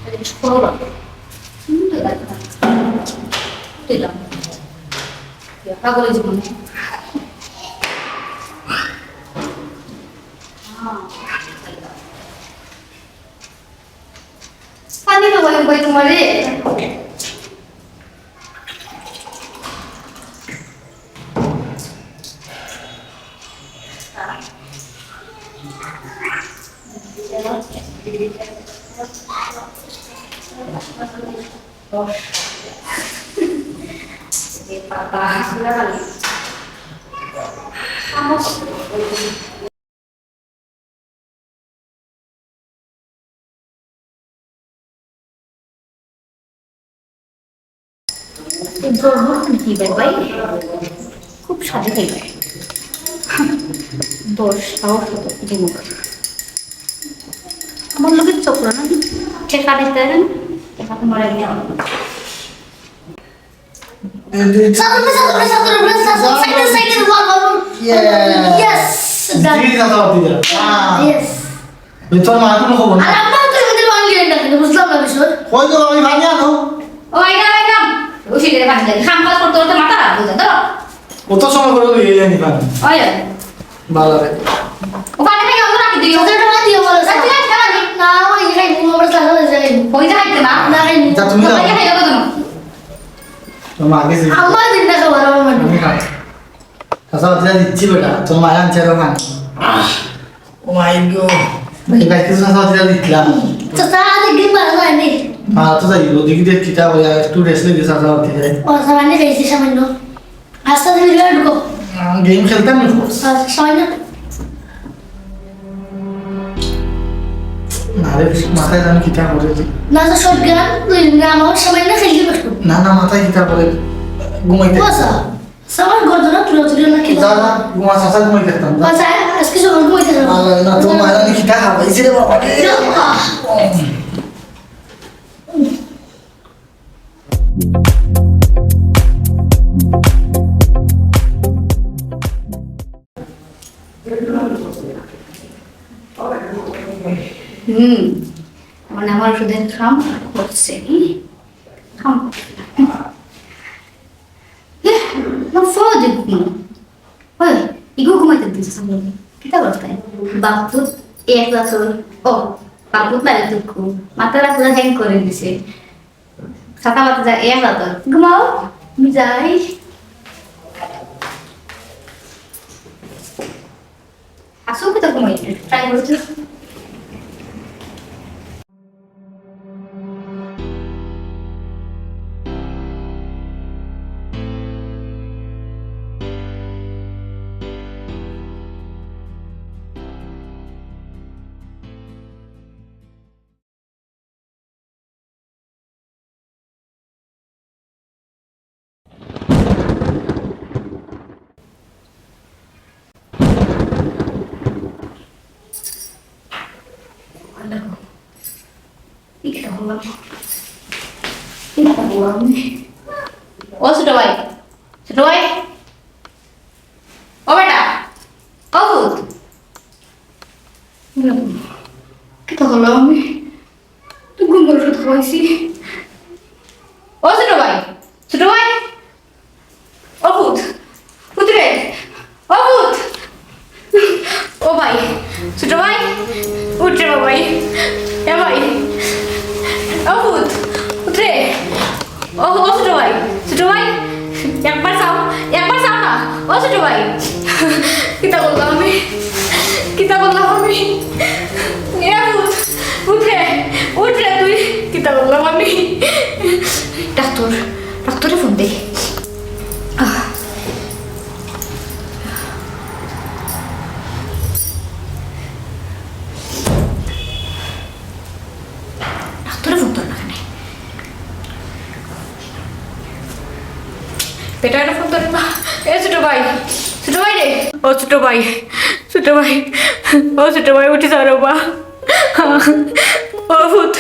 আরে, সরো। হুম, দিলাম। দিলাম। পাগল হয়ে যাবো। পানি খাওয়াই ভাই তোমারে। এই জলটা কি ভাই? খুব স্বাদে খাইবে। দশ টাও কত দিব। আমার লোকের চক্র না, ঠেকা দিতে হবে না। ঠেকা তোমার একদম। Yes, done. Yes. ওই তোর মার কোনো খবর না। আর আব্বা তো এমনি বাঙালি না, কিন্তু বুঝলাম না বিষয়। কই গো, আমি পানি আনো। ও, আইলাম, আইলাম। ও, সিলেটে পানি লাগে। কাম কাজ করতে করতে মাথা খারাপ হয়ে যায়, ধরো। কত সময় করে লইয়ে যায়নি পানি? ওই, ওই। ভালো রে। ও, পানি খাই, অত রাখি দিও। আচ্ছা, এটা দিও, বলো, আচ্ছা, ঠিক আছে, খাওয়া দিই। না, ওই খাই, ঘুম, আমরা চা খাওয়া যাই। ওই যে খাইতে না। না, খাই। যা, তুমি যাও। খাইতে খাইতে খাইতে তোমার। তোমার আগে যে আমার দিন না খাবার, আমার মানে। আমি খাই। আচ্ছা, আচ্ছা, দিচ্ছি বেটা। তোমার আনছে আর ওখানে। ও মাই গো। ভাই, ভাই, কিছু না দিলাম। তো চা আগে দিন ভালো হয়নি। মা তো যাই, ওদিকে দিয়ে কিতা বলে, আর একটু রেস্ট নিয়ে চা খাওয়া দিয়ে যাই। ও, সামান্য খাইছি, সামান্য। আস্তে আস্তে ভিতরে ঢুকো। আহ, গেম খেলতাম না। আচ্ছা, সামান্য। না রে, মাথায় জানি কিতা করে যে। না, তো শর্ট গান, তুই না, আমার সামান্য খেলতে পারবো। না, না, মাথায় কিতা করে, ঘুমাইতে। ও, আচ্ছা। সবার গর্দনা তুলে তুলে না খেতে। যা, যা, ঘুমা, চাচা ঘুমাই থাকতাম, যা। বাবা, আজকে সকাল ঘুমাই থাকতাম। না, না, না, তোর মায়ের আমি খিদা খাওয়াইছি রে বাবা রে। যা বাবা। হুম, মানে আমার ওষুধের খাম করছে, হুম? খাম। ইয়া, না ফো যে ঘুমানো। ওই, ইগু ঘুমাইতে দিছে সামনে। কিতা করতে? বাপ তো এক রাতর, ও, বাপ তো বাইরে তো ঘুম। মাথাটা পুরো হ্যাং করে দিছে। সাতা মাথা যায় এক রাতর। ঘুমাও, আমি যাই। আসো, কিতা ঘুমাই? ট্রাই করতে। ও ছোট ভাই, ছোট ভাই, ও বেটা, ও পুত। কিতা করলাম আমি? তো ঘুম করে ওষুধ খাওয়াইছি। ও ছোট ভাই, ছোট ভাই, ও পুত, পুত রে, ও পুত, ও ভাই, ছোট ভাই, উঠ রে বাবাই, এ ভাই, ও পুত, উঠ রে। ও, ও ছোট ভাই, ছোট ভাই, একবার চাও, একবার চাও না, ও ছোট ভাই। কিতা করলাম আমি? কিতা করলাম আমি? এ উঠ, উঠ রে, উঠ রে তুই। কিতা করলাম আমি? ডাক্তার, ডাক্তারে ফোন দে। আহ। ডাক্তারে ফোন ধরে না কেনে? বেটারে ফোন ধরে না। এ ছোট ভাই, ছোট ভাই রে। ও ছোট ভাই, ছোট ভাই, ও ছোট ভাই, উঠি যা রে বা। ও পুত,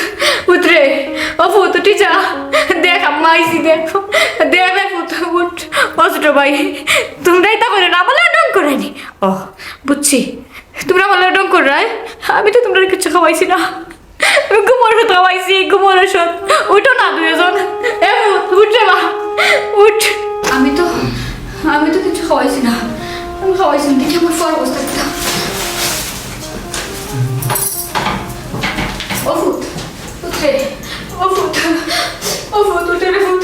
পুত রে, ও পুত, উঠি যা। দেখ, আম্মা আইছি, দেখ। দেখ রে পুত, উঠ। ও ছোট ভাই, তোমরা ইতা করো না, আমার লগে ঢং করো নি। ও, বুঝছি। তোমরা আমার লগে ঢং কররায়? আমি তো তোমরারে কিচ্ছু খাওয়াইছি না। আমি ঘুমর ওষুধ খাওয়াইছি, ঘুমর ওষুধ। উঠো না দুইজন। এ পুত, উঠ রে মা, উঠ। আমি তো, আমি দেখি আমার ফুয়ার অবস্থা কিতা। ও ফুত, ফুত রে, ও ফুত, ও ফুত, উঠো রে ফুত।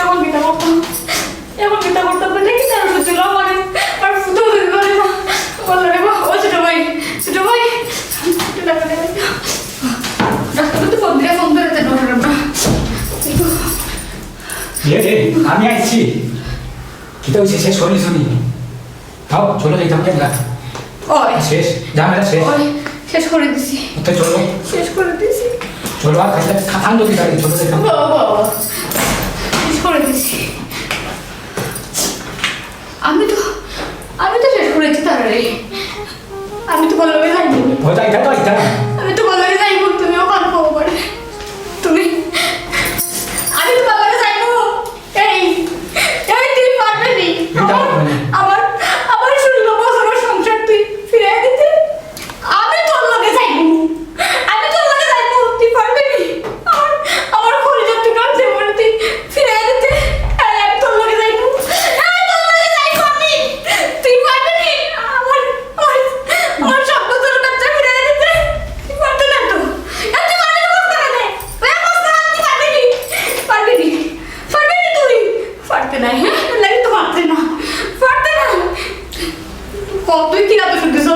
এখন কিতা করতাম? এখন কিতা করতাম? মানে কিতা আর সহ্য হলো আমার? আর ফুতও হইল রে মা। বললো রে মা, ও ছোট ভাই, ছোট ভাই, ছোট ভাই, ডাক্তার তো ফোন দিলে, ফোন ধরে তো ডক্টর না। এ, এ, আমি আইছি। কিতা হইছে? শেষ করি শুনি। আও, চলো যাইতাম আমরা। ওই। শেষ, ঝামেলা শেষ। ওই, শেষ করে দিছি। ওকে, চলো। শেষ করে দিছি। চলো, আর খাইতে খা-, খান তো কি খাই, চলো যাইতাম। বাবা, বাবা। শেষ করে দিছি। আমি তো, আমি তো শেষ করেছি তারে। আমি তো বললাম যাইবো। ও, যাইতা তো, যাইতা। আমি তো বললাম যাইবো, তুমিও কাল খবর। তুমি, আমি তো বললাম যাইবো। এই, এই, তুই পারবি নি? এটা আমার, পারবো না। আমার, আমার ষোলো বছরের সংসার তুই ফিরাই দিতে? আমি তোর লগে যাইবো। আমি তোর লগে যাইবো। তুই পারবি নি? আমার, আমার কলিজার টুকরা জীবন তুই ফিরাই দিতে? এই, আমি তোর লগে যাইবো। এই, তোর লগে যাইবো আমি। তুই পারবি নি? আমার, আমার, আমার সাত বছরের বাচ্চা ফিরাই দিতে? তুই পারতে না তো। এই, তুই পারবি না, তুই পারবি নি? পারবি নি? পারবি নি তুই? পারতে নাই, হ্যাঁ? লাগে তো পারতে না। পারতে না। ক, তুই কিতা দোষ দিছস?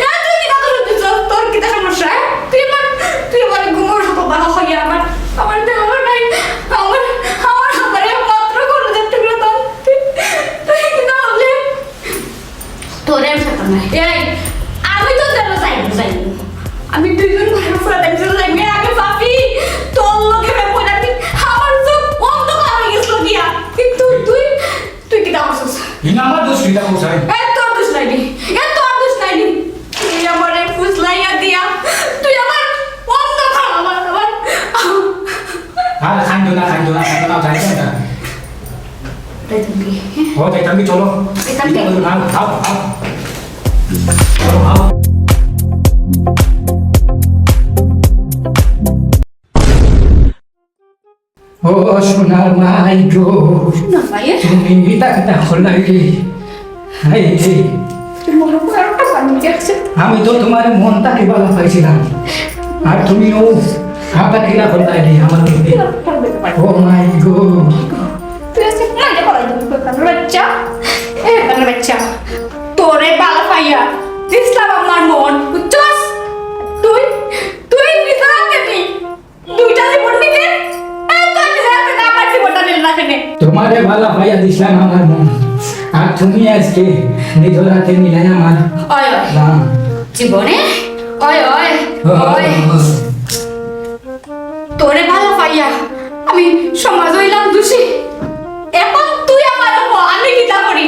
এ, তুই কিতা দোষ দিছস? তোর কিতা সমস্যা, হ্যাঁ? তুই আমার, তুই আমার ঘুমোর সাথে বাধা হইয়া আমার, আমার দেওয়ার নাই। আমার, আমার হাতারে মাত্র করে দে, তুই কিতা, তুই কিতা হলে? তোরে আমি ছাড়তাম না। এই, আমি তো যেন যাইবো, যাইবো। আমি দুইজন ভাইয়ের ফুয়াত আমি যেন যাইবো। এর আগে ভাবি, তোর লগে আমি পড়ে আমি, আমার চোখ অন্ধকার হয়ে গেছিল গিয়া। কিন্তু তুই, তুই কিতা করছস? ইনা আমার দোষ, কিতা করছস? এ, তোর দোষ নাইনি। এ, তোর দোষ নাইনি। তুই আমারে ফুসলাইয়া দিয়া, তুই আমার অন্ধকার, আমার, আমার। আর কান্দো না, কান্দো না, কান্দো না, যাইতাম না। যাইতাম কি? ও, যাইতাম কি? চলো। যাইতাম কি? আও, আও, আও। চলো, আও। ও সোনার মাই গো, সোনার মাই? তুমি ইতা কিতা করলায় রে? হায় রে। তোমার উপর আরো একটা পানি দেখছে। আমি তো তোমার মন থাকি ভালা পাইছিলাম, আর তুমি ও আবার কিলা করলায় রে আমার লগে? ও মাই গো। তুই আজকে মাইরে কলাই দিবি, বাচ্চা। এ, বাচ্চা। তোরে ভালা পাইয়া দিছলাম আমার মন, বুঝছস? তুই, তুই নিজের হাতে নি। দুইটা জীবন নিলে, এই তো নিজের হাতে না, আমার জীবনটা নিল না কেনে? তোমারে ভালা পাইয়া দিছলাম আমার মন, আর তুমি আজকে নিজের হাতে নিলে আমার ওই, ওই। জীবনে, ওই, ওই, ও, ওই। ও। তোরে ভালা পাইয়া আমি সমাজ হইলাম দোষী। এখন তুই আমার উপর, আমি কিতা করি?